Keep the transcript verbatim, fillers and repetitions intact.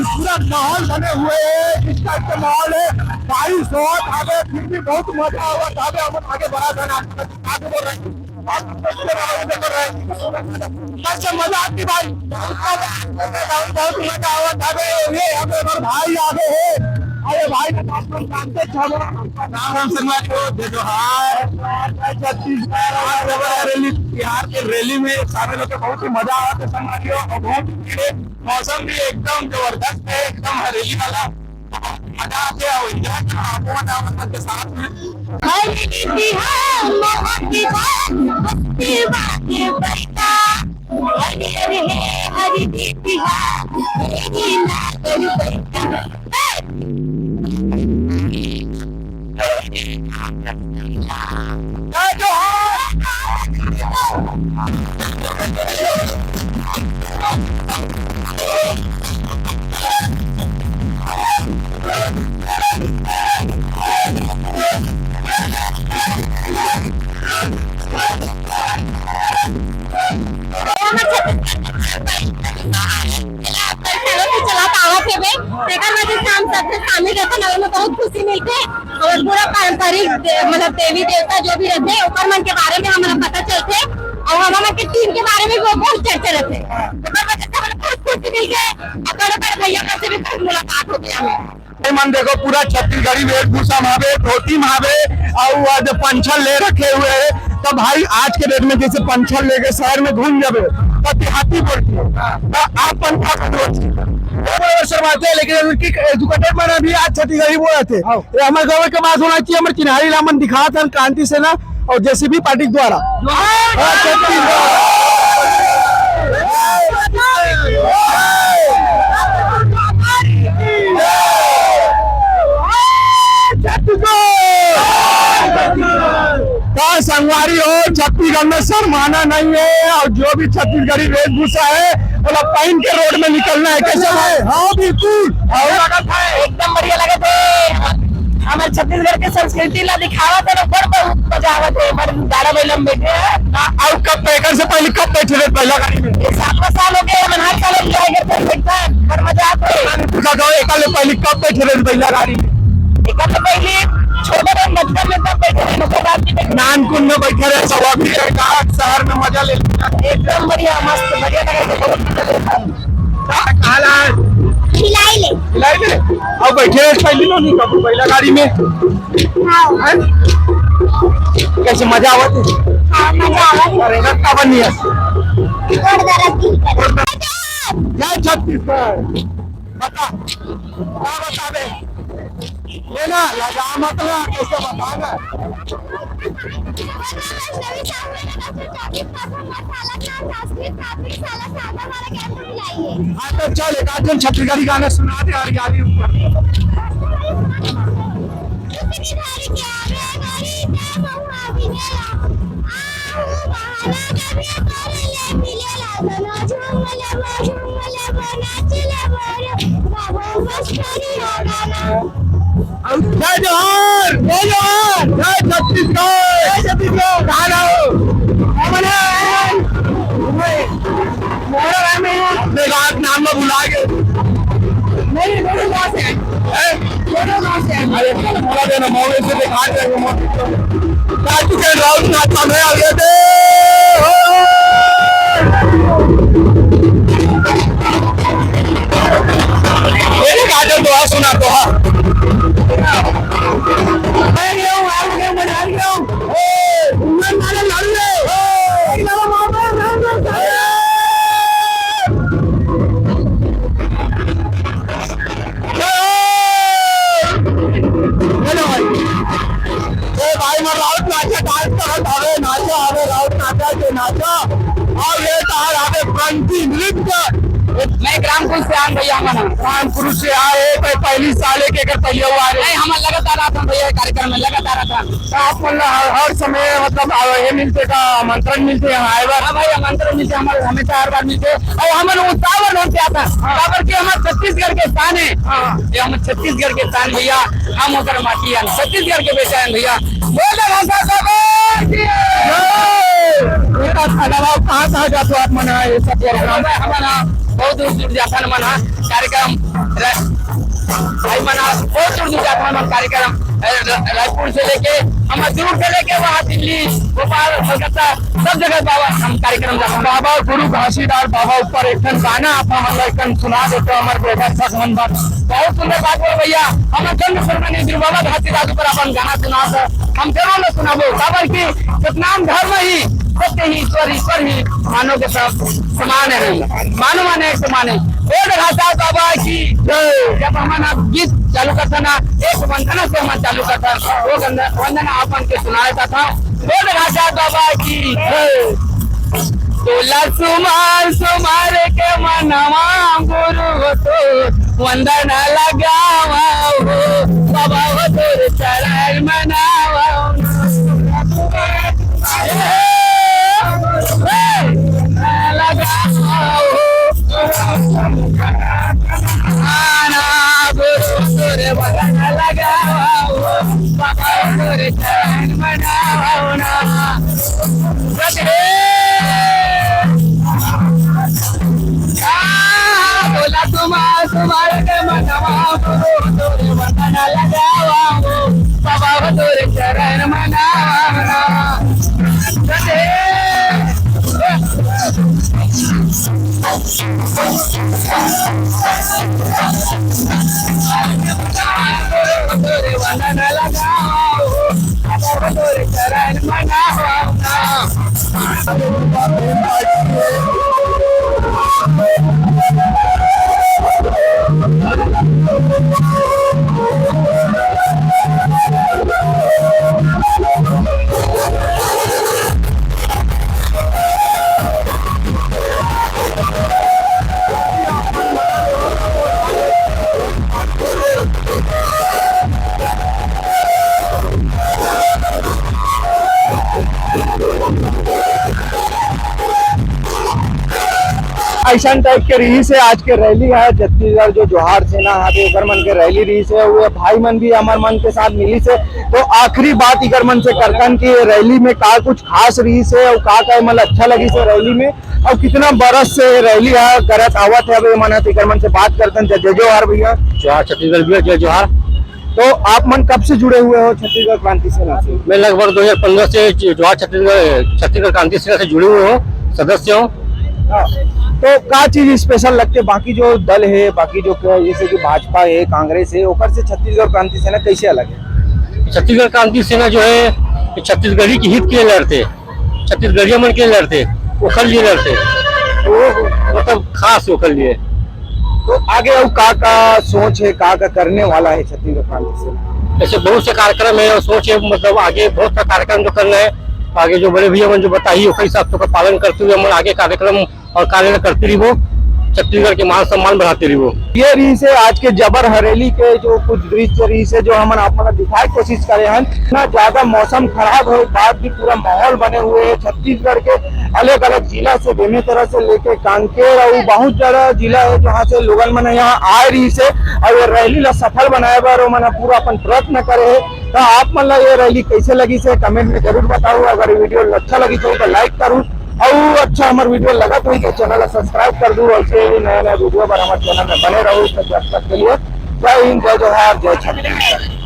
पूरा माहौल बने हुए है, इस टाइप के माहौल है। बारिश होत हवे, फिर भी बहुत मजा आवत हवे। हम आगे बढ़ा था ना, आगे बढ़ रहे हैं। कैसे मजा आती भाई, बहुत मजा आवत हवे। ये हमारे भाई आगे है। अरे भाई, आप लोग जानते हैं, राम राम संगवारी हो, जय जोहार। छत्तीसगढ़ रैली, बिहार के रैली में शामिल होकर बहुत ही मजा आवत है संगवारी हो, और बहुत ही मौसम भी एकदम जबरदस्त है, एकदम हरेली वाला। मजा आते हैं, enjoy करो, आपको मजा आएगा सबके साथ में। हर बिहार, मोहन बिहार, बस्ती बागे बैठा। हर हर है, हर बिहार, हर नागर बैठा। चला पावत हेबे, तेकर वजह से हम सबसे शामिल रहथन, अउ एमे बहुत खुशी मिलथे। और पूरा पारंपरिक दे-, मतलब देवी देवता जो भी रहथे, ओकर मन के बारे में हमन ला पता चलथे, और हमन के टीम के बारे में वो बहुत चर्चा रहथे। ओकर वजह से हमन ला बहुत खुशी मिलथे, और बड़े बड़े भैया मन से भी बहुत मुलाकात होथे हमें। भाई मन देखो, पूरा छत्तीसगढ़ी वेशभूषा में हवे, धोती में हवे, और आज पंचल ले रखे हुए है। तो भाई, आज के डेट में जैसे पंचल लेके शहर में घूम जाबे, तो देहाती बोलती है। तो आप पंचल को बोलती है। वो बड़े शर्माते हैं, लेकिन उनकी एजुकेटेड मन भी आज छत्तीसगढ़ी बोलत हे। हाँ। ये हमर गौरव के बात होना चाहिए, हमर चिन्हारी ला मन दिखात हन क्रांति सेना और जेसीबी पार्टी द्वारा। जोहार। हाँ, छत्तीसगढ़। का संगवारी हो, छत्तीसगढ़ में शर्माना नहीं है और जो भी छत्तीसगढ़ी वेशभूषा है, ओला पहन के रोड में निकलना है। कैसे भाई? हाँ, बिल्कुल। और एकदम बढ़िया लगत हे। हमर छत्तीसगढ़ के संस्कृति ला दिखावत हे, बड़ बहुत मजा आवत हे, बड़ गाड़ा बइला में बैठे हे। अउ कब, एकर से पहले कब बैठे रहे पहला गाड़ी में? ये सातवां साल हो गया, हमन हर साल हम जाएंगे, फिर बैठता है, बड़ मजा आता है। पूछा था, एकर ले पहले कब बैठे रहे पहला गाड़ी में? एकर ले पहले छोटे रहे, बचपन में तब बैठे रहे, ओकर बाद भी बैठे। नानकुन में बैठे रहे, सब अभी एक आध शहर में मजा ले लेता है। एकदम बढ़िया, मस्त, बढ़िया लगा, बहुत मजा लेता है। का, का ला? भिलाई ले। भिलाई ले? अब बैठे रहे पहली नो नहीं कब पहला गाड़ी में? हाँ। हैं? कैसे मजा आवत हे? हाँ, मजा आवत हे। अरे, रस्ता बन गया। जोरदार रस्ती। जय छत्तीसगढ़। बता, का बताबे? ये ना, लजा मत ना, कैसे बताना? वैष्णवी साहू ने दस से चौबीस का मसाला का, सासवीर सात्विक साला सादा वाला कैसे मिलाई है? हाँ, तो चल, एक आध जन छत्तीसगढ़ी गाना सुना दे, हरियाली ऊपर। जय जोहार, जय जोहार, जय छत्तीसगढ़, जय छत्तीसगढ़। कहाँ रहो? अपने गाँव के नाम में भुला गए। नहीं, दोनों गाँव से आए। हैं? दोनों गाँव से आए। अरे, बोला देना, मौके से दिखा दे, वो मौके से। राजू के राउत नाच सामने आ गए थे। हो। मेरे काजल दोहा सुना, दोहा। आ गया हूँ, आ गया हूँ, मैं आ गया हूँ। ए, उन्नत नारे लाडू रे। ए, एक नंबर मार दो, राम राम सारे। ए, हेलो भाई। ए भाई, मैं राउत नाचा डांस करत हवे, नाचा हवे, राउत नाचा के नाचा। और ये तार हवे पंथी नृत्य। मैं ग्राम कुल से आन भैया मन। रामपुर से आए, भाई, पहली साल एक एकर पहले हुआ रे। नहीं, हम लगातार आथन भैया, कार्यक्रम में लगातार आथन। तो आप मन ला हर, हर समय, मतलब, आ, ये मिलथे का, आमंत्रण मिलथे यहाँ आए बर? हाँ भाई, आमंत्रण मिलथे, हमर हमेशा हर बार मिलथे। और हमन उत्साह बर ढंग से आथन, हाँ। काबर कि हमर छत्तीसगढ़ के शान है। हाँ। ये हमर छत्तीसगढ़ के शान भैया, हम ओकर माटी आन, छत्तीसगढ़ के बेटा आन भैया। बोल दे भाषा सब। जय। बेटा, खाना वाओ, कहाँ, कहाँ जाते हो आप मन, ये सब प्रोग्राम? हमन, हमन, बहुत दूर दूर जाथन मन ह कार्यक्रम, भाई मन ह बहुत दूर दूर जाथन मन कार्यक्रम, अ, र-, रायपुर से लेके, हमर दुर्ग से लेके वहाँ दिल्ली, भोपाल, कलकत्ता, सब जगह बाबा हम कार्यक्रम जाथन। बाबा गुरु घासीदार बाबा ऊपर एक ठन गाना आप हमन ला एक ठन सुना देते हो, हमर दर्शक मन बर। बहुत सुंदर बात बोल भैया, हमर जन्म शर्मा ने गुरु बाबा घासीदार ऊपर अपन गाना सुना, तो हम जरूर न सुनाबो, काबर कि सतनाम धर्म ही सत्य ही ईश्वर, ईश्वर ही मानव के सब समान है, मानव माने एक समान है। बोल रहा था बाबा की जय। जब हमन अब गीत चालू करथन ना, एक वंदना से हमन चालू करथन, वो वंदना, वंदना आप मन के सुनाए था, था। बोल रहा था बाबा की जय। तोला सुमार सुमार के मनवा गुरु हो तो वंदना लगावा हो, बाबा हो तोर चरण मनावा हो। लगावा हो। आना गुरु तोर वंदना लगावा हो, बाबा हो तोर चरण मनावा हो ना। बोला तुम्हार तुम्हार के मनवा गुरु तोरे वंदना लगावा हो, बाबा हो तोरे चरण मनावा। ऐसन टाइप के रहिस हे आज के रैली हे। छत्तीसगढ़ जो जोहार सेना हे, ओकर मन के रैली रहिस हे। वो भाई मन भी हमर मन के साथ मिलिस हे। तो आखिरी बात इकर मन से करथन कि ये रैली में का कुछ खास रहिस हे अउ का का मन अच्छा लगिस हे रैली में, अउ कितना बरस से ये रैली हे करत आवत हे। अब ये मन हे, तो इकर मन से बात करथन। जय जय जोहार भैया। जोहार छत्तीसगढ़ भैया, जय जोहार। तो आप मन कब से जुड़े हुए हो छत्तीसगढ़ क्रांति सेना से? मैं लगभग दो हज़ार पन्द्रह से जो-, जोहार छत्तीसगढ़, छत्तीसगढ़ क्रांति सेना से जुड़े हुए हूँ, सदस्य हूँ। हाँ। तो का चीज स्पेशल लगथे बाकी जो दल हे, बाकी जो क-, जैसे कि भाजपा हे, कांग्रेस हे, ओकर से छत्तीसगढ़ क्रांति सेना कैसे अलग हे? छत्तीसगढ़ क्रांति सेना जो है, ये छत्तीसगढ़ी के हित के लिए लड़ते, छत्तीसगढ़िया मन के लिए लड़ते, ओकर लिए लड़ते, वो मतलब खास ओकर लिए। तो आगे अउ का का सोच हे, का का करने वाला हे छत्तीसगढ़ क्रांति सेना? ऐसे बहुत से कार्यक्रम है और सोच है, मतलब आगे बहुत सा कार्यक्रम जो करना है, आगे जो बड़े भैया मन जो बताही ओकर हिसाब से ओकर पालन करते हुए हम आगे कार्यक्रम और कार्य करते रहिबो, छत्तीसगढ़ के मान सम्मान बढ़ाते रहिबो। ये रहिस हे आज के जबर हरेली के जो कुछ दृश्य रहिस हे, जो हमन आप मन ला दिखाए के कोशिश करे हन। इतना ज्यादा मौसम खराब होए के बाद भी पूरा माहौल बने हुए हे छत्तीसगढ़ के अलग-अलग जिला से, बेमेतरा से लेके कांकेर अउ बहुत ज्यादा जिला हे, जहाँ से लोगन मन यहाँ आए रहिस हे अउ ये रैली ला सफल बनाए बर ओमन ह पूरा अपन प्रयत्न करे हे। तो आप मन ला ये रैली कैसे लगिस हे, कमेंट में जरूर बताओ। अगर ये वीडियो अच्छा लगिस हो तो लाइक करू, अउ अच्छा हमर वीडियो लगत होही तो चैनल ला सब्सक्राइब कर दू। ऐसे ही नया नया वीडियो बर हमर चैनल में बने रहू। तो जब तक के लिए जय हिंद, जय जोहार, जय छत्तीसगढ़।